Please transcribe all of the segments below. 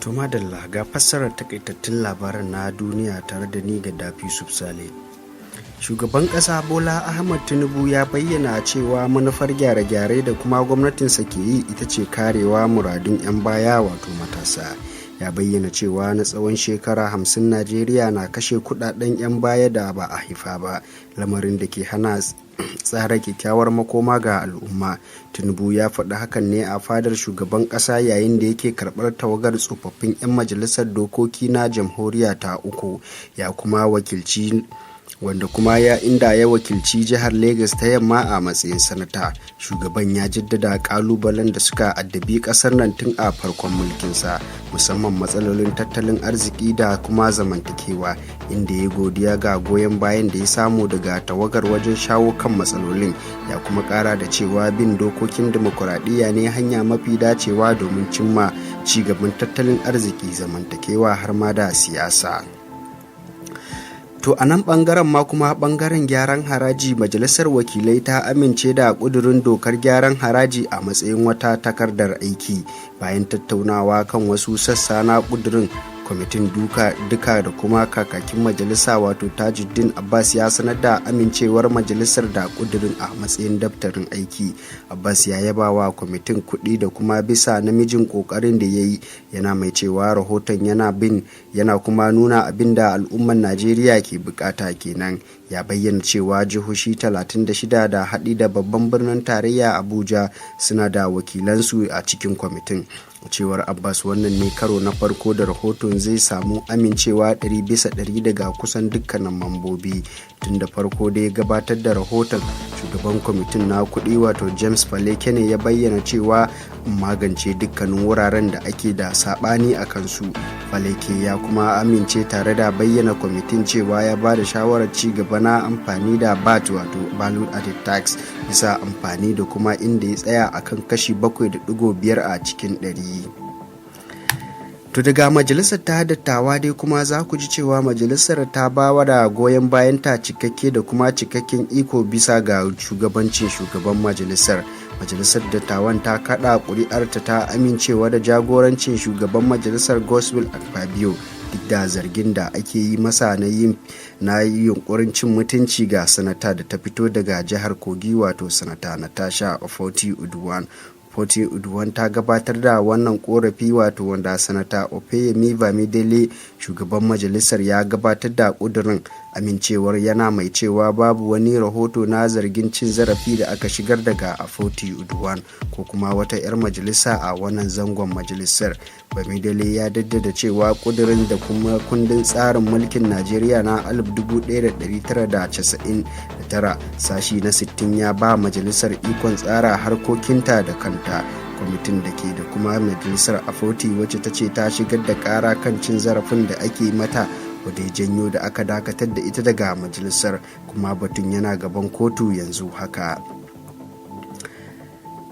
To madalla, ga fassarar takaitattun labaran na duniya tare da ni, Gaddafi Yusuf Sale. Shugaban ƙasa Bola Ahmad Tinubu ya bayyana cewa manufar gyare-gyare da kuma gwamnatinsa ke yi ita ce karewa muradun 'yan baya, wato matasa. Ya bayyana cewa na tsawon shekara 50 Najeriya na kashe kudaden 'yan baya da ba a haifa ba, lamarin da ke hana tsara kyakkyawar makoma ga al'umma. Tinubu ya faɗi hakan ne a fadar shugaban ƙasa yayin da yake karɓar tawagar tsofaffin 'yan majalisar dokoki na jamhuriya ta uku, ya kuma wakilci wanda kuma ya inda ya wakilci jihar Legas ta Yamma a matsayin sanata. Shugaban ya jaddada kalubalen da suka addabi kasar nan tun a farkon mulkinsa, musamman matsalolin tattalin arziki da kuma zamantakewa, inda ya godiya ga goyon bayan da ya samu daga tawagar wajen shawo kan matsalolin. Ya kuma kara da cewa bin dokokin dimokuraɗiyya ne hanya mafi dacewa domin cimma ci gaban tattalin arziki, zamantakewa har ma da siyasa. To a nan bangaren ma kuma, bangaren gyaran haraji, majalisar wakilai ta amince da kudurin dokar gyaran haraji a matsayin wata takardar aiki bayan tattaunawa kan wasu sassa na kudurin. Kwamitin duka duka da kuma kakakin majalisa, wato Tajuddin Abbas, ya sanar da amincewar majalisar da kudurin a matsayin daftarin aiki. Abbas ya yaba wa kwamitin kuɗi da kuma bisa namijin kokarin da ya yi, yana mai cewa rahoton yana bin yana kuma nuna abin da al'ummar Najeriya ke bukata kenan. Ya bayyana cewa jihohi 36 da haɗi da babban birnin tarayya Abuja suna da wakilansu a cikin kwamitin. Cewar Abbas, wannan ne karo na farko da rahoton zai samu amincewa 100% daga kusan dukkanin mambobi. Tun da farko da ya gabatar da rahoton, shugaban kwamitin na kuɗi, wato James Faleke, ne ya bayyana cewa magance dukkanin wuraren da ake da saɓani a kansu. Faleke ya kuma amince tare da bayyana kwamitin cewa ya ba da shawarar ci gaba na amfani da VAT, wato value added tax, bisa amfani da kuma inda ya tsaya akan kashi 7.5 a cikin 100. To daga majalisar ta dattawa dai kuma za ku ji cewa majalisar ta ba da goyon bayan ta cikakke da kuma cikakken iko bisa ga shugabancin shugaban majalisar. Majalisar dattawan ta kada kuri'arta ta amincewa da jagorancin shugaban majalisar Godswill Akpabio, duk da zargin da ake yi masa na yin na yunkurin cin mutunci ga sanata da ta fito daga jihar Kogi, wato Sanata Natasha Ofoti Uduwan. Foti Uduwan ta gabatar da wannan korafi, wato wanda Sanata Opeyemi Bamidele, shugaban majalisar, ya gabatar da kudurin amincewar, yana mai cewa babu wani rahoto na zargin cin zarafi da aka shigar daga Afoti Uduwan ko kuma wata 'yar majalisa a wannan zangon majalisar. Bamidele ya jaddada cewa kudurin da kuma kundin tsarin mulkin Najeriya na 1999 sashi na 60 ya ba majalisar ikon tsara harkokinta da kanta. Kwamitin da ke da kuma majalisar, Afoti, wacce ta ce ta shigar da kara kan cin zarafin da ake mata, wadda ya janyo da aka dakatar da ita daga majalisar, kuma batun yana gaban kotu yanzu haka.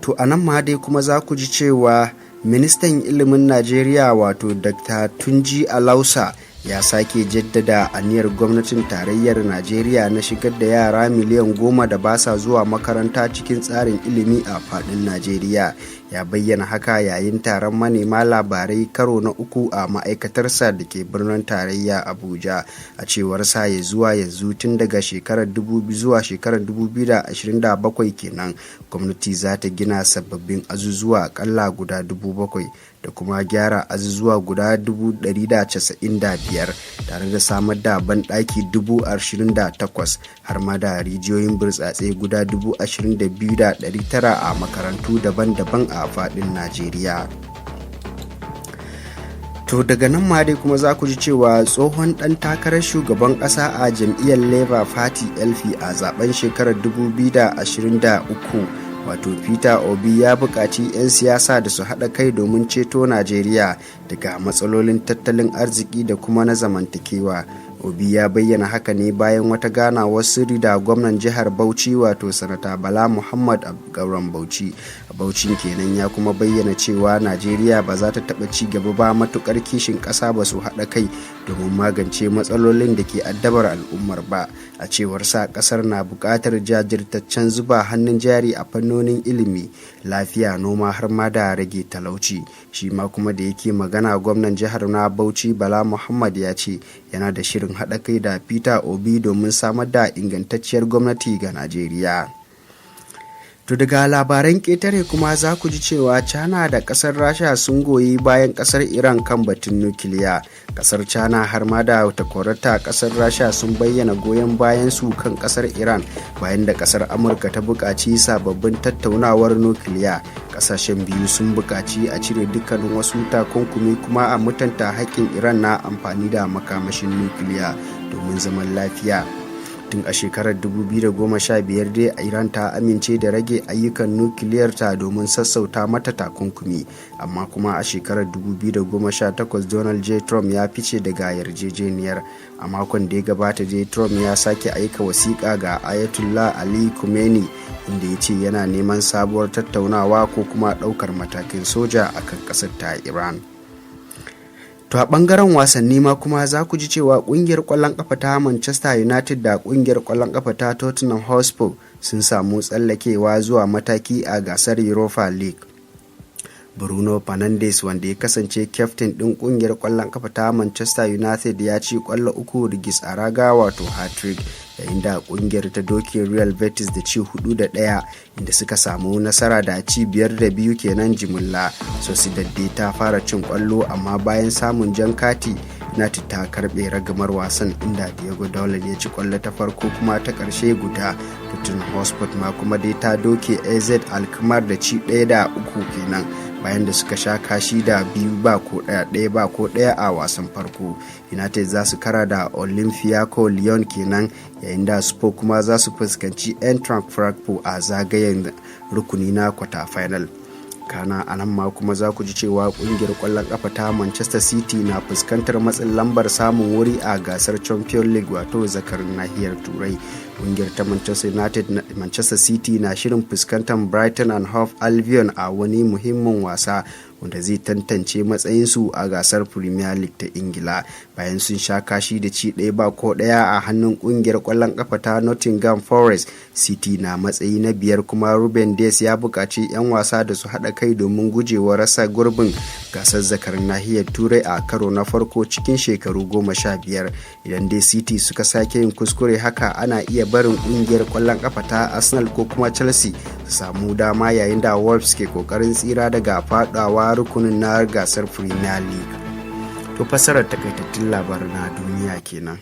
To a nan ma dai kuma za ku ji cewa ministan ilimin Najeriya, wato Dr. Tunji Alausa, ya sake jaddada aniyar gwamnatin tarayyar Najeriya na shigar da yara miliyan 10 da ba sa zuwa makaranta cikin tsarin ilimi a fadin Najeriya. Ya bayyana haka yayin taron manema labarai karo na uku a ma'aikatarsa da ke birnin tarayya Abuja. A cewar sa, ya zuwa yanzu, tun daga shekarar 2000 zuwa shekarar 2027 kenan, gwamnati za ta gina sababbin azuzuwa akalla guda 7,000 da kuma gyara azuzuwa guda 195,000, tare da samar da banɗaki 28,000, har ma da rijiyoyin burtsatse guda 22,900 a makarantu daban-daban a faɗin Najeriya. To daga nan ma dai kuma za ku ji cewa tsohon ɗan takarar shugaban ƙasa a jam'iyyar Labour Party, LP, a zaben shekarar 2023, wato Peter Obi, ya buƙaci 'yan siyasa da su haɗa kai domin ceto Najeriya daga matsalolin tattalin arziki da kuma na zamantakewa. Obi ya bayyana haka ne bayan wata ganawar sirri da gwamnan jihar Bauchi, wato Sanata Bala Muhammad Gauran Bauchi a Bauchin kenan. Ya kuma bayyana cewa Najeriya ba za ta taɓa ci gaba ba matukar kishin ƙasa ba su haɗa kai domin magance matsalolin da ke addabar al'ummar ba. A cewar sa, ƙasar na buƙatar jajirtaccen zuba hannun jari a fannonin ilimi, lafiya, noma, har ma da rage talauci. Shi ma kuma da yake magana, gwamnan jihar na Bauchi Bala Muhammad ya ce yana da shirin haɗa kai da Peter Obi domin samar da ingantacciyar gwamnati ga Najeriya. To, daga labaran ƙetare kuma za ku ji cewa China da ƙasar Rasha sun goyi bayan ƙasar Iran kan batun nukiliya. Ƙasar China har ma da takwarata ƙasar Rasha sun bayyana goyon bayan su kan ƙasar Iran bayan da ƙasar Amurka ta buƙaci sababbin tattaunawar nukiliya. Ƙasashen biyu sun buƙaci a cire dukkanin wasu takunkumi kuma a mutunta haƙƙin Iran na amfani da makamashin nukiliya domin zaman lafiya. Tun a shekarar 2015 dai Iran ta amince da rage ayyukan nukiliyarta domin sassauta mata takunkumi, amma kuma a shekarar 2018 Donald J Trump ya fice daga yarjejeniyar. A makon da ya gabata dai Trump ya sake aika wasiƙa ga Ayatollah Ali Khamenei, inda ya ce yana neman sabuwar tattaunawa ko kuma ɗaukar matakin soja akan ƙasar ta Iran. To, a bangaren wasanni ma kuma za ku ji cewa kungiyar kwallon kafa ta Manchester United da kungiyar kwallon kafa ta Tottenham Hotspur sun samu tsallakewa zuwa mataki a gasar Europa League. Bruno Fernandes, wanda ya kasance kyaftin ɗin kungiyar kwallon kafa ta Manchester United, ya ci kwallo uku rigis a raga, wato hat-trick, yayin da kungiyar ta doke Real Betis da ci 4-1, inda suka samu nasara da ci 5-2 kenan jimilla. Sociedad ta fara cin kwallo, amma bayan samun jan kati United ta karbe ragamar wasan, inda Diogo Dalot ya ci kwallo ta farko kuma ta karshe guda. Tottenham Hotspur ma kuma dai ta doke AZ Alkmaar da ci 1-3 kenan, bayan da suka sha kashi da 2 ba ko 1, 1 ba ko 1 a wasan farko. United za su kara da Olympiacos Lyon kenan, yayin da Spurs kuma za su fuskanci Eintracht Frankfurt a zagayen rukuni na quarter final. Kana a nan ma kuma za ku ji cewa kungiyar kwallon kafa ta Manchester City na fuskantar matsin lambar samun wuri a gasar Champion League, wato zakarin nahiyar Turai. Kungiyar ta Manchester United, Manchester City na shirin fuskantar Brighton and Hove Albion a wani muhimmin wasa wanda zai tantance matsayinsu a gasar Premier League ta Ingila, bayan sun sha kashi da ci 1 ba ko 1 a hannun kungiyar kwallon kafa ta Nottingham Forest. City na matsayi na biyar, kuma Ruben Dias ya buƙaci 'yan wasa da su haɗa kai domin gujewa rasa gurbin gasar zakar nahiyar Turai a karo na farko cikin shekaru 15. Idan dai City suka sake yin kuskure haka, ana iya barin kungiyar kwallon kafa ta Arsenal ko kuma Chelsea su samu dama, yayin da Wolves ke kokarin tsira daga fadawa rukunin na gasar Premier League. To, fassarar takaitattun labaran na duniya kenan.